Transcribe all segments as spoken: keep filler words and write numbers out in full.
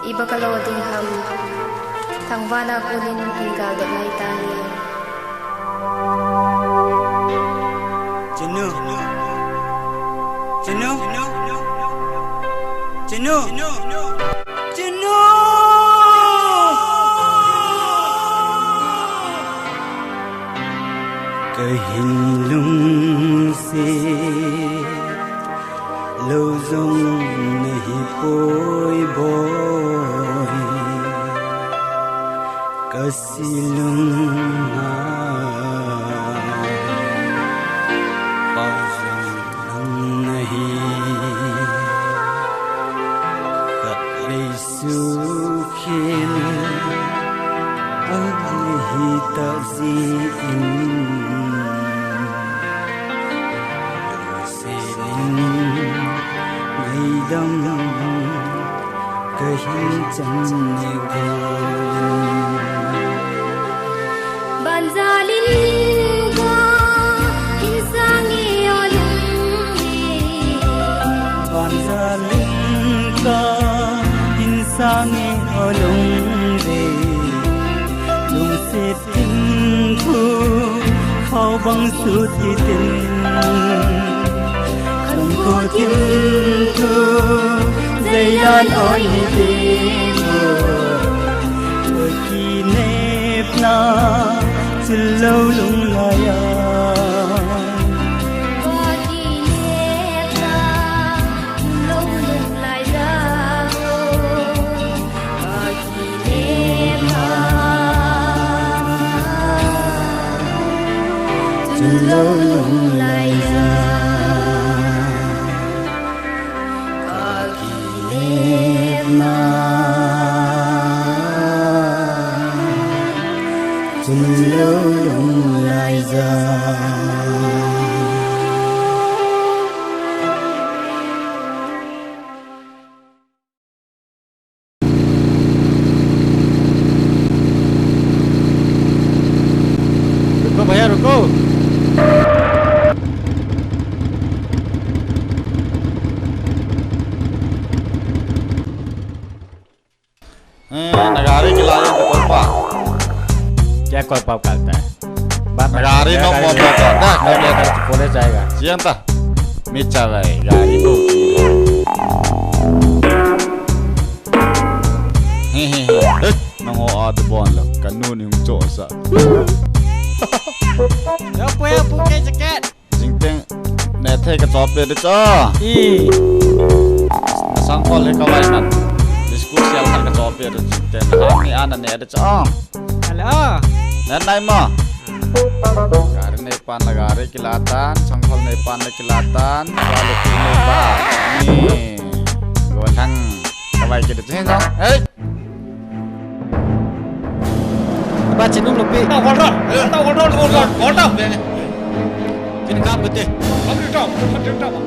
Iba kalo ding ham, thangvahna konin hin galdot ngai tange. Chinu. Chinu. Chinu. Chinu. Kahin lungset lou jong nahi poi boi. Kasi lungna pa jong nang nahi. Khatvei sukhen ahi tah jeh in. Senin ngaidam kahin chan ne go. Banjalin kahin sange o lungdei. Banjalin kahin sange o lungdei. Lungset Thim thu, khao bang sut hitin. Khankho thim thu, zeilan oi hitin. Kakinepna, chillou lunglai a. Kakinepna, chillou lunglai a. रुको भैया, रुको। ए, नगारी किला ये तो कोई पा। क्या कोई पाप करता है? बात ना गाड़ी नो मोटो का, ना, ना, ना, ना। पुलिस आएगा। जियंता। मिचा भाई, गाड़ी को। हे, हे, हे। ए, nang ho a de bon lo. Kanu ni hung cho sa. Yo, puya, puke jacket. Jingteng, neh thei ka chop peh ding chu. I. Sangkhol hi ka vai man. Biscuit sial khat ka chop peh ding jingteng. Ni ana neh ding chu. Hello. Neh nai mo. Gari nei pan la gari kila tan, sangkhol nei pan la kila tan, gari ki nei pan. Ni. Go thang. Ka vai ki ding chu. Hey. Ba chin um lo pi. Tao, hold on. Tao, hold on, hold on, hold on. Chin kam kate. Kam ri tao, kam ri tao.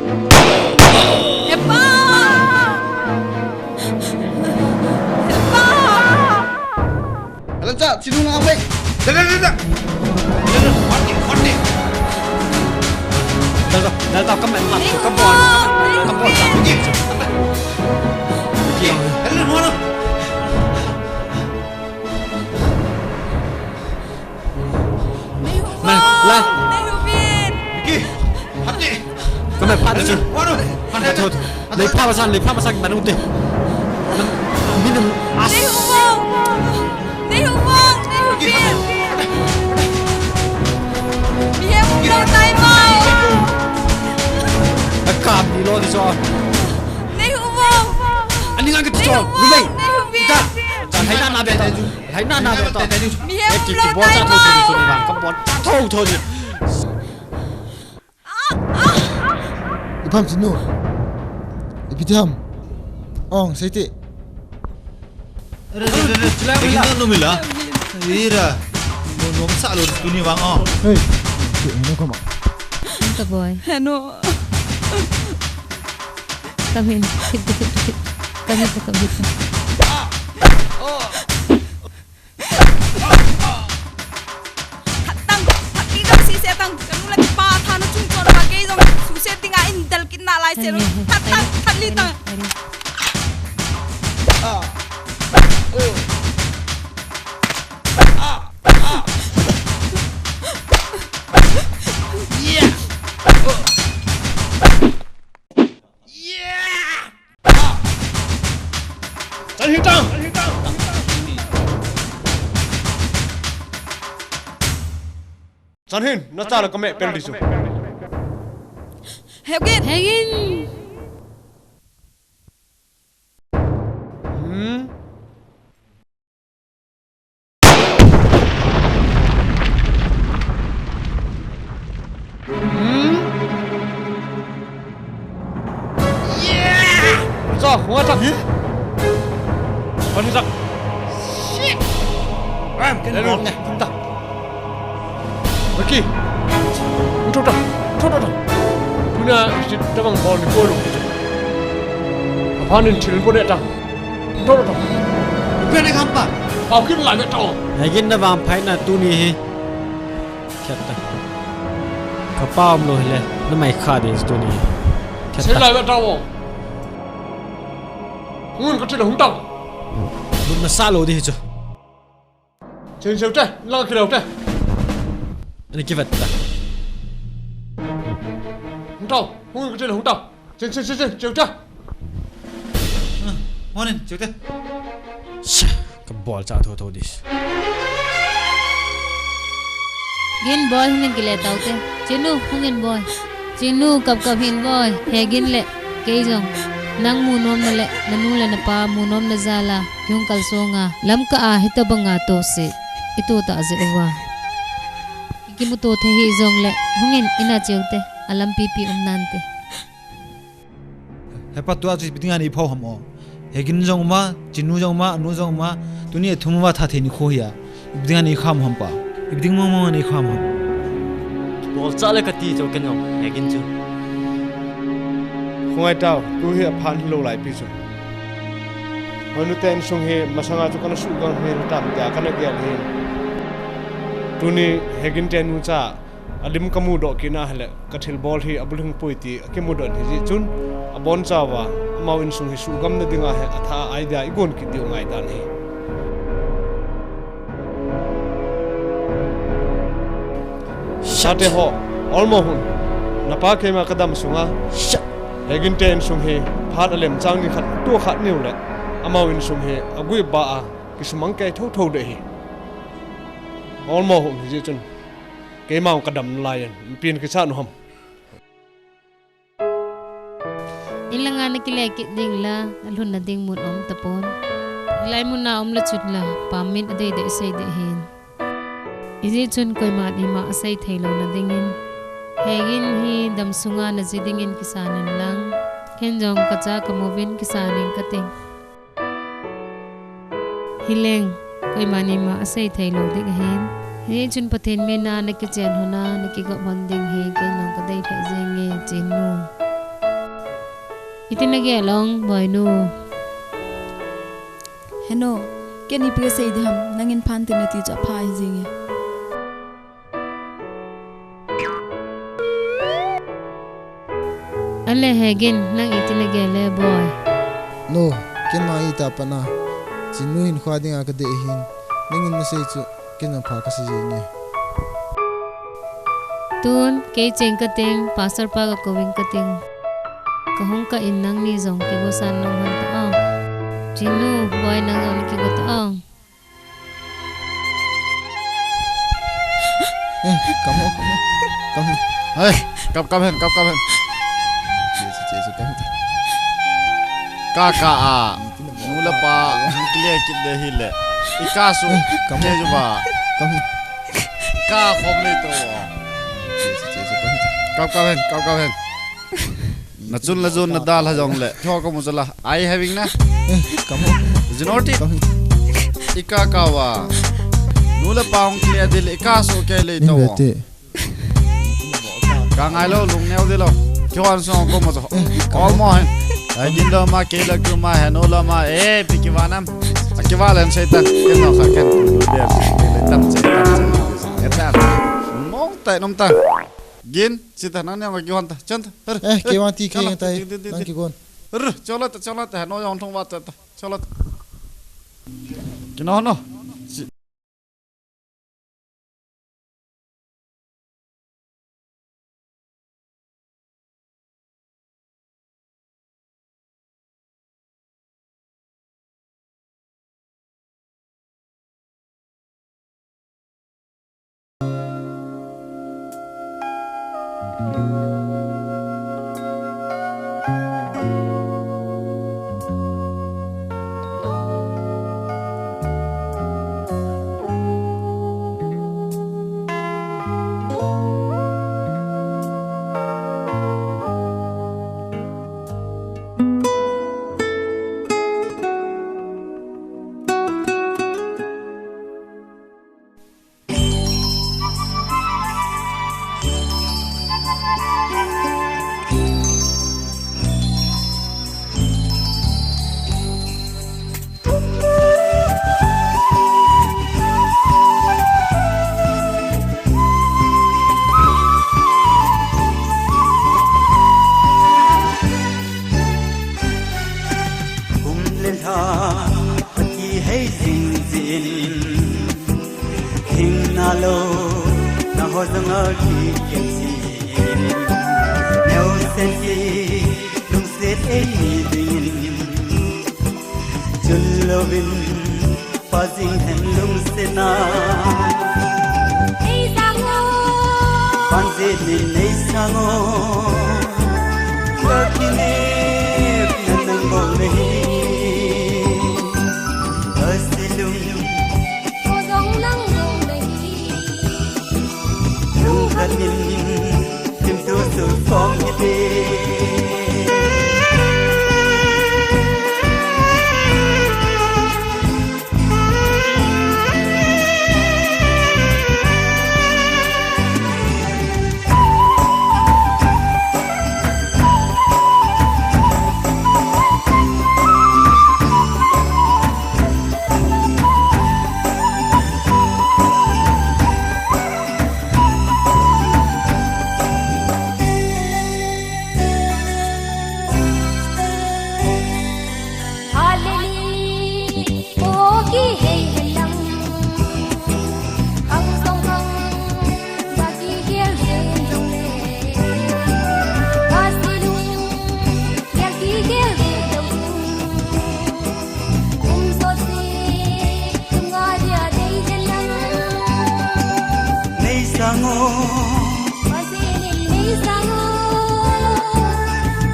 Epa! Epa! Alam cha, chin um ngai. Dah, dah, dah, dah. Dah, dah, dah, dah, kam mai, kam, kam, kam, kam. Dah, dah, dah. Nai, la. Nai Rubin. Vicky, hati. Kame pha de chu. Hati. Thot. Lei pha masan, lei pha masan manu te. Min as. Nai Rubin. Nai Rubin. Nai Rubin. Mihem umlou tai mo. Akam ni lo de chu. Nai Rubin. Ani ngan ke chu. Rubin. Nai Rubin. Ta. Ta hai na na be ta. Hai na na be ta. Mihem umlou tai mo. Ka bol ta tho tho ni. Ipi ham chinu. Ipi ti ham. Ong, sei ti. Re, re, re, re, chila mila. Ira. No, no, sa lo tu ni bang, oh. Hey. Ti, no, come on. Anta boy. Heno. Come in. Sit, sit, sit, sit. Come in, come in. That tang, that li tang, si se tang. Kanu le pa tha na chung chon pa kei jong. Su se ting a in del kit na lai se lo. That tang, that li tang. Chan hin tang. Chan hin, na cha la ka meh pel di chu. Hegin. Hegin. Hmm? Hmm? Yeah! Sa, hunga tak. Hi? Pani tak. Shit! Ram, kan Lelu. Bom ne. Tum tak. Rocky. Tum tak. Tum tak. Tuna sit tabang bol ni bol. Apa nin thil bol ne tak. Tum tak. Bel ne kampa. Pau kin lai me tak. Hegin na vang phai na tuni hi. Khet ta. Ka pa um lou hile, na mai kha de tuni. Khet ta. Sei lai ve tao. Hung in ka thil hung tao. Lut na sa lou di hi chu. Chen seu te, la ka thil te. Ani ki vet ta. Hung tao, hung in ka thil hung tao. Chen, chen, chen, chen, cheu ta. Ah, morning, cheu ta. Sa, ka bol cha tho tho dis. Gin boy, hung in kile tau te. Chinu, hung in boy. Chinu, kap kap hin boy. Hegin le, kei jong. Nang mu nom na le, na nu le na pa, mu nom na jal a, kihung kal song a. Lamka a, hitabang a to se. Itu ta je uva. Kimu to the hi jong le, hung in ina cheu te. Alam pi pi um nan te. Hepa tua chu ipi dinga nei phou ham o. Hegin jong uma, Chinu jong uma, anu jong uma, tuni a thum uma tha thei ni kho hi a. Ipi dinga nei kham ham pa. Ipi ding mong mong nei kham ham. Bol cha le kati chu ken jong, Hegin chu. Khongai tao, tu hi aphan hilou lai pi chu. Hoi nu ten sung hi, masanga chu kana su gam hi tam tia kana gel hi. Tuni Hegin ten nu cha, alim ka mudoh kit na hile, ka thilbol hi abulhing poi ti akimudoh in hijeh chun, abon chauva, amau insung hi suhgam na dinga hi atha a idea igon kit diu ngai dan hi. Sate ho, olmo hun, napa keima ka dam sunga, Hegin te insung hi, phat alem chang ni khat, tu khat niu le, amau insung hi, agui ba a, kisumang kei tho tho de hi. Olmo hun hijeh chun. Keima ka dam lai in, pin kisa nu ham. In langa na kile kit ding la, na lhun na ding mun um tapon. Lai mun na um la chut la, pam min adei dei sei dei hin. Ijeh chun koima ni ma asei thei lou na ding in. Hegin hi dam sunga na ji ding in kisan in lang. Ken jong ka cha ka mu vin kisan in ka ting. Hileng, koima ni ma asei thei lou ding ahin. Hijeh chun Pathen min a na kichen hon a, na kigop hon ding hi, ken jong ka dei thei jeng e, Chinu. Iti na gel ong, Boinu. Henu, ken ipi ka sei di ham, nangin phan tin na ti chu apha hi jeng e. Ale Hegin, nang iti na gel e boy. No, ken ma ita pana. Chinu hin khua dinga ka dei hin. Nangin na sei chu, ken jong pha ka sei jeng e. Tun, kei cheng ka ting, pastor pa ka kou ving ka ting. Ka hung kah in nangni jong kigo san nom hon ta o. Chinu, boy nang jong kigo ta o. Eh, come on, come on, come on. Hey, kap, kap hen, kap, kap hen. Jesu, Jesu, come on. Ka, ka, a. Nu le pa, hung kile kit le hi le. I ka su, eh, come on, ke ju ba. Come on. Ka khom le to. Jesu, Jesu, come on. Kap, kap hen, kap, kap hen. Na chun la jun na dal ha jong le. Tho ka mu chala. Ai having na. Eh, come on. Jinoti. Come on. I ka ka wa. Nu le pa hung kile dil i ka so ke le to. Ka ngai lo lung neo dilo. Kihon song ko mo to. Eh, come on. Olmo hin. Ai din lo ma ke la ku ma he no la ma. Eh, pi ki wa nam. A ki wa len sei ta. Ken no kha ken. Lu de. Ke le tam sei tam sei. Eta. Mong tai nom ta. Gin, sita nang niang ka kihon ta, chon ta. Her, eh, her, ke wan ti ke chon ta, tai, ti, ti, ti, nang ti. Kihon. Her, chola ta, chola ta, no yong thong wa ta, ta, chola ta. Kino no. Kum le lha akihei jing jin, hing nalou na ho jong akikhen jin. Neo sen ki lungset eini dingin, chun louvin Pa jing hen lungsetna. Nei sang o. Panjin in nei sang o. Ka kinepna nang bou nahi. Ka silung. Ko jong nang bou nahi. Lungkhat in. Tim tu su phong hiti. Nei sang o.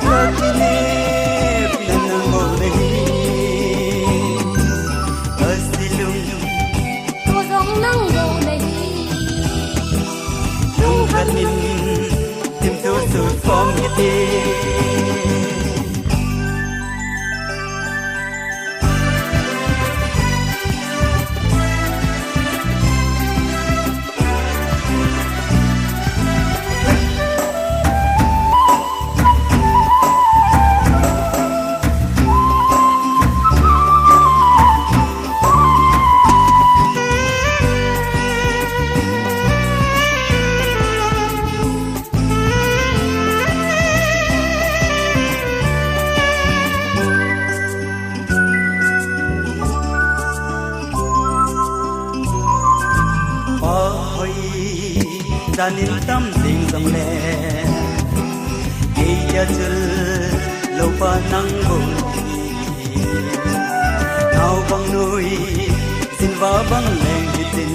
Ka kinepna nang bou nahi. Ka silung. Ko jong nang bou nahi. Lungkhat in. Tim tu su phong hiti. Pa hoi, dan in tam jing jong le, kei a chul lou pa nang bou. Naobang noi, jinva bang leng hitin,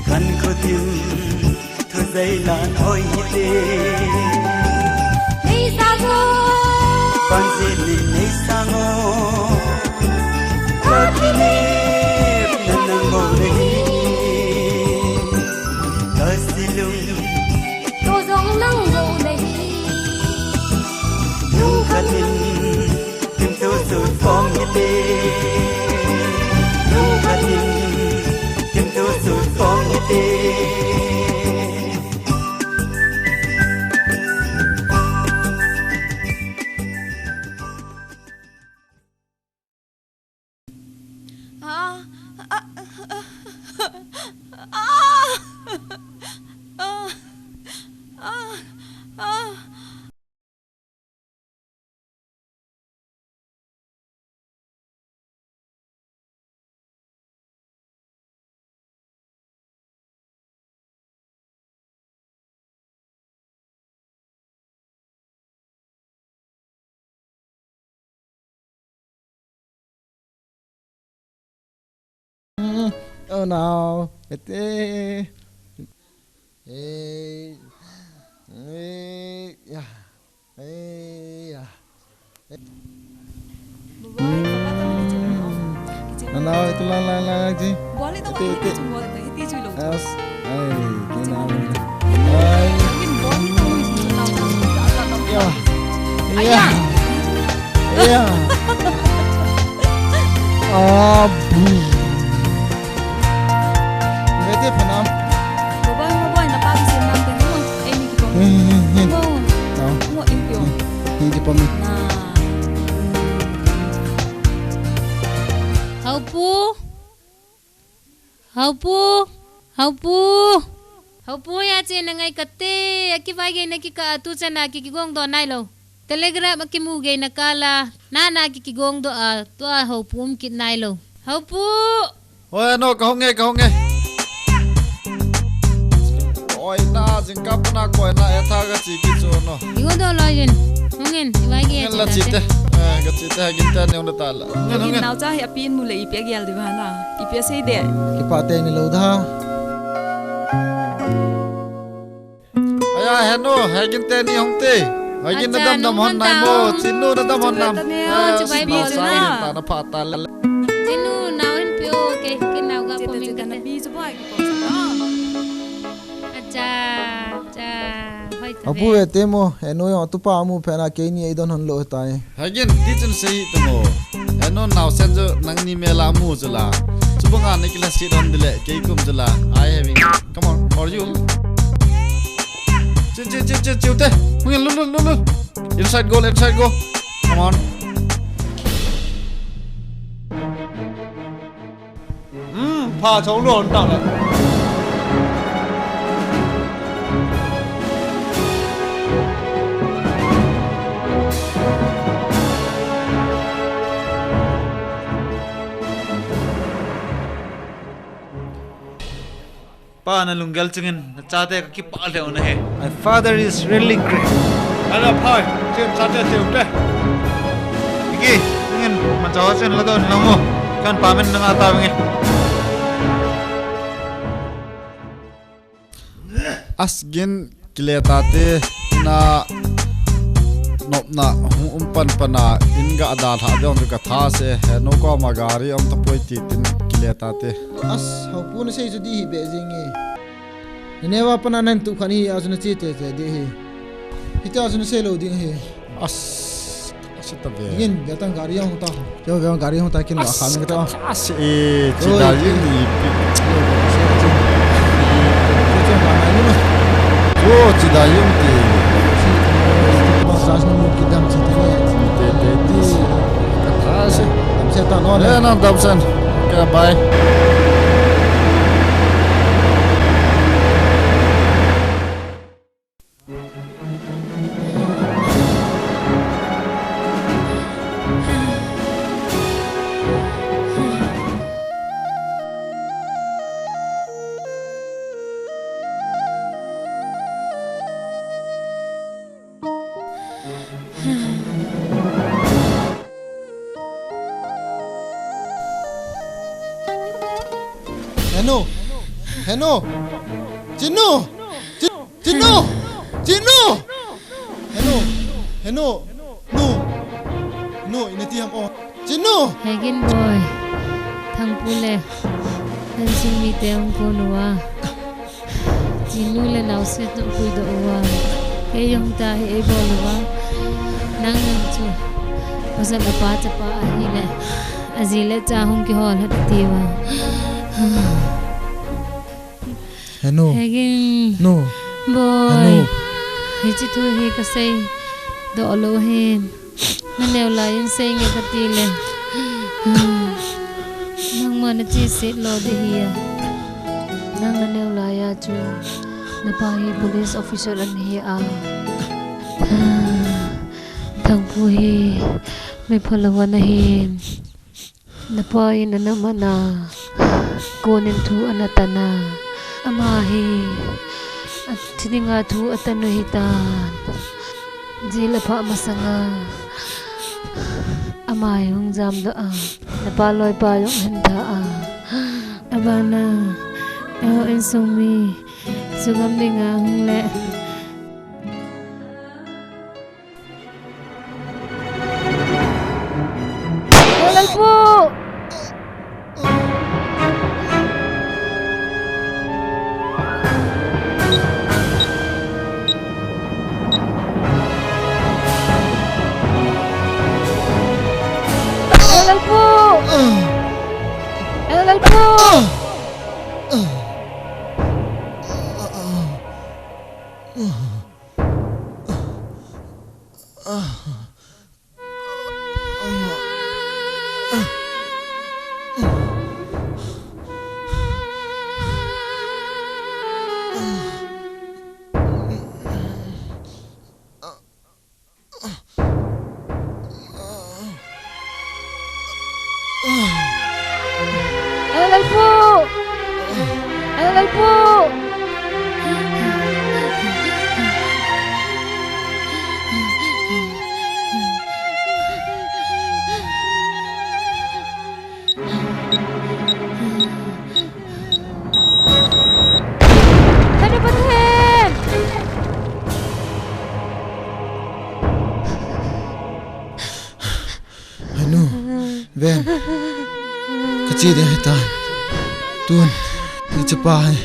kan khutim. Thusei na hoi hite. Nei sang o. Panjin in nei sang o. Ka kinepna nang bou nahi. Ka silung. Ko jong nang bou nahi. Lungkhat in. Tim tu su phong hite. Lungkhat in. Tim tu su phong hite. Ah, ah, ah, ah, ah, ah. Oh no. Ete. Hey. Hey. Yeah. Hey. Yeah. Bye-bye. Papa, tao kitchen mo. Kitchen mo. Nana, ito lang, lang, lang, lang, G. Bole to, ito, ito. Kitchen mo, ito, ito, ito, ito. Yes. Ay, kitchen mo, kinang. Kitchen mo. Ay. Angin bole to, kitchen mo. Yeah. Aya. Yeah. Yeah. Ah, boom. Ready for now? Bye-bye, bye-bye. Napagi siya ng tene mo. Ay, hindi ko. Hey, hey, hey, hey. Mo. No. Mo, impyo. Hindi pa mi. Na. Haopu. Haopu. Haopu. Haopu, ya che na ngai kate. Akivai gei na kikah a tu chan a ki kigong doh nailou. Telegram a kimu gei na kal a. Nana ki kigong doh a. Tua Haopu um kit nailou. Haopu. Oi, no, kahung e, kahung e. Oi, na, jingkah pana koi na, e tha kachi kit chu no. Igo doh loi jin. Hung in, ivai gei. Hung in la che tate. Eh, kachi te, Hagin teni hung ta la. Hung in, hung in. Naocha hi apin mu le ipi agel diu ham na. Ipi asei de. Kipah tei nahi lou da. Aya, Henu, Hagin teni hung te. Hagin na damdam hon nai mo. Chinnu na dam hon nam. Tane, ah, chibai bi naocha chu na. Hi ta na pha ta le. Chinnu, nao hin pe o, kei, kei nao ga po min kate. Acha, acha, hoi ta. Apu ve te mo, Henu jong atupa amu phat na keini eidon hon lou tai. Hagin, ti chun sei hih tamo. Henu naosen chu nangni mel a amu chu la. Chubanga na kila sit hon dile, kei kum chu la. I having. Come on, for you. Chiu, chiu, chiu, chiu, chiu te. Hung in, lul, lul, lul, lul. Inside goal, inside goal. Come on. Hmm, pha chong lou ta le. Pa, na lunggel chingin, na chate ka kipah lheh u ahi. My father is really great. Ala phai, chin chate cheu te. Iki, ngin, man chawa chin la don lang mo. Kan pa min nang ata nge. Asgin kile tate na nopna hung um pan pana in ga da lha dong ka tha se, Henu koma gari um tapoi ti tin kile tate. As, Haopu na sei chu di hi be jing e. Nane va pana nan tu khan hi a chu na che te te di hi. Hita chu na sei lou ding hi. As, as ta ve. Ngin, ve tang gari hung ta. Yo, ve gari hung ta kin va kha mi ka ta. As, e, chi da yin ni pi. Yo, chi da yin ti. Te, te, ti. Ka ta se. Dam se ta no ne. Eh, na dam sen. Okay, bye. Henu! Henu! Chinnu! Chi-, Chinnu! Chinnu! Henu! Henu! Nu! Nu, ina ti ham o. Chinnu! Hagin boi. Thangpu le. Hansung mite hung kon uva. Chinnu le naosen hung puidoh uva. Kei jong ta hi eibol uva. Nang nang chu. Pasal apa chapa ahile. Aji le cha hung kihol hat tiuva. Henu. Hagin. Nu. Boi. Henu. Hiche thu hi kasei doh lou hin. Na neo lai in sei nge kati le. Nangma na che set lou ding ahi a. Nang na neo lai a chu. Na pa hi police officer ana hi a. Thangpu hi mi phalou ana hi. Na pa in ana man a, konin thu ana tan a. Ama hi, a thi dinga thu atan u ahitan. Jail a phah masanga, ama hi hung jamdoh a. Na pa loipa jong ahin tha a. Bana, eiho insung mi, sugam dinga hung le. Lalpu! Lalpu! Lalpu! Lalpu! Lalpu! Hanu Pathen! Hanu, ven. Kache ding ahitan. Tun, ichapa hi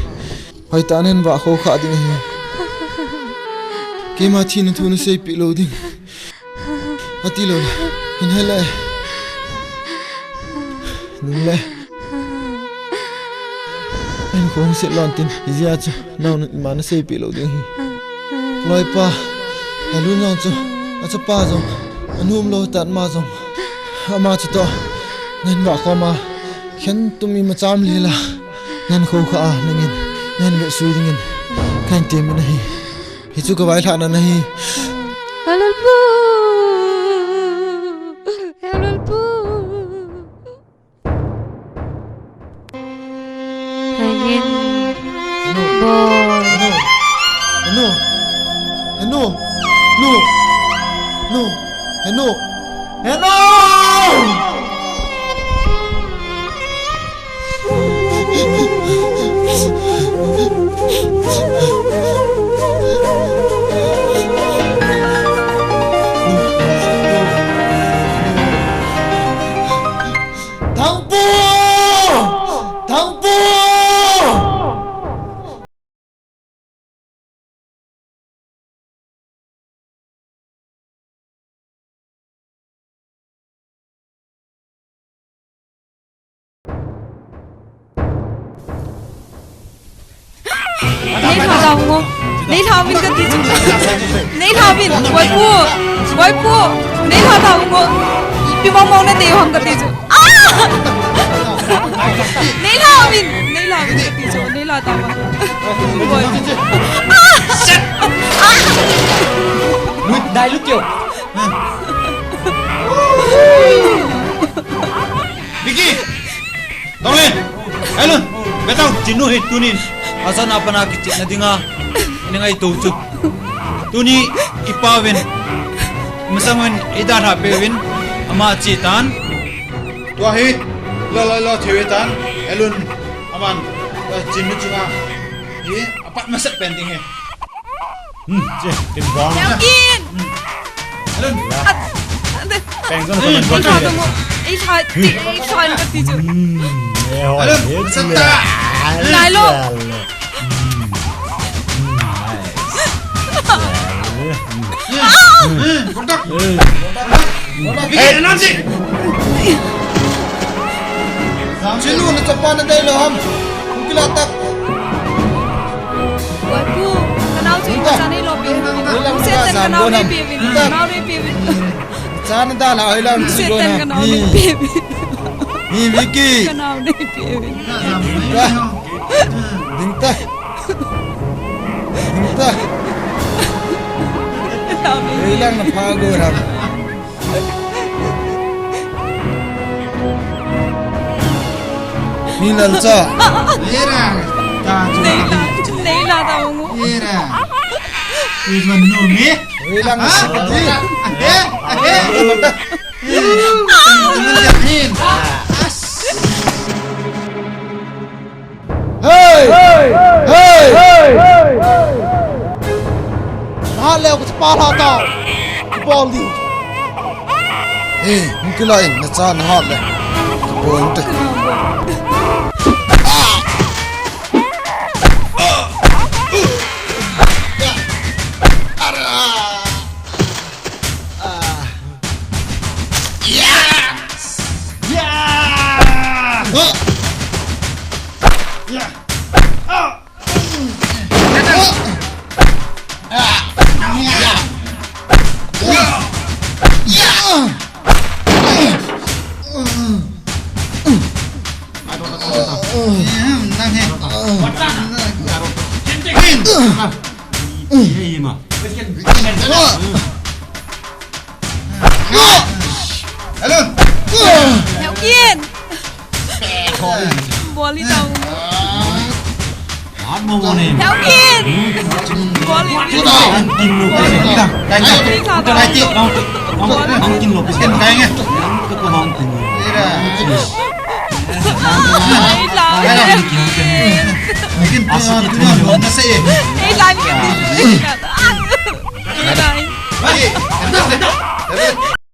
hoitah in vah khoukhah ding ahi. Keima thina thu naseipeh lou ding. Ati lou le, hin hile. Nung le. Ahin khong set lon tin, hijeh a chu, nao ima naseipeh lou ding ahi. Loipa, Alun jong chu, achapa jong, anu umlou tan ama jong. Ama chutoh, nahin vah khom a, khentum ima cham lila, nahin khoukhah a, nangin, nahin vetsui dingin, kahin temin ahi. Hichu kavailhahna ahi. He Lalpu! He Lalpu! Hangin. Henu. Bol. Henu. Henu. Henu. Henu. Henu. Henu. Thangpu! Thangpu! Neilha tauvin o. Neilha uvin kati chu. Neilha uvin, Vaipu. Vaipu. Neilha tauvin o. Ipi mong mong nadei u ham kati chu. Ah! Neilha uvin. Neilha uvin kati chu. Neilha tauvin. Vaipu. Ah! Lut, dai lut keo. Vicky! Tonglen! Alun! Ve tao, Chinnu hi tunin. Asan apan a kichehna dinga. Ani ngaito chu. Tuni ipa uvin. Masang uvin eidalhah peh uvin. Ama ache tan. Tua hi. La la la thei ve tan. Alun. Aman. Chinnu chunga. Hi. Apat masat pen ding hi. Hmm, che, kin bom. Kin. Alun. At, at, Peng kon kon ei kon. Tha dong. Ei tha, ei tha kati chu. Hmm, eh, ho, Alun, eh, sat ta. Nai lo. Hmm, hmm, nice. Hmm, hmm, kontak. Eh. Vicky, energy. Chinnu, nachapa nadei lou ham. Hung kila tah. Vaipu, kanao chu imacha neilo peh uvin. Setan kanao neipe uvin. Kanao neipe uvin. Cha nadalha hoilang chu Setan kanao neipe uvin. Hi Vicky. Kanao neipe uvin. Ding tah. Ding tah. Kanao neipe uvin. Hoilang napha go ham. Ni lalcha. Lera. Ta chu. Neila, neila ta ungu. Lera. Ivan no me. Hoilang. Ha? Sikati. Eh, eh. Hin. As. Ka chapa la ta. Bol di. Eh, hung kila in, na cha na hat le. Bol in te. Hello. Hello. Bol hi tao. Help me. Help me. Bol hi. Help me. Help me. Help me. Help me. Help me.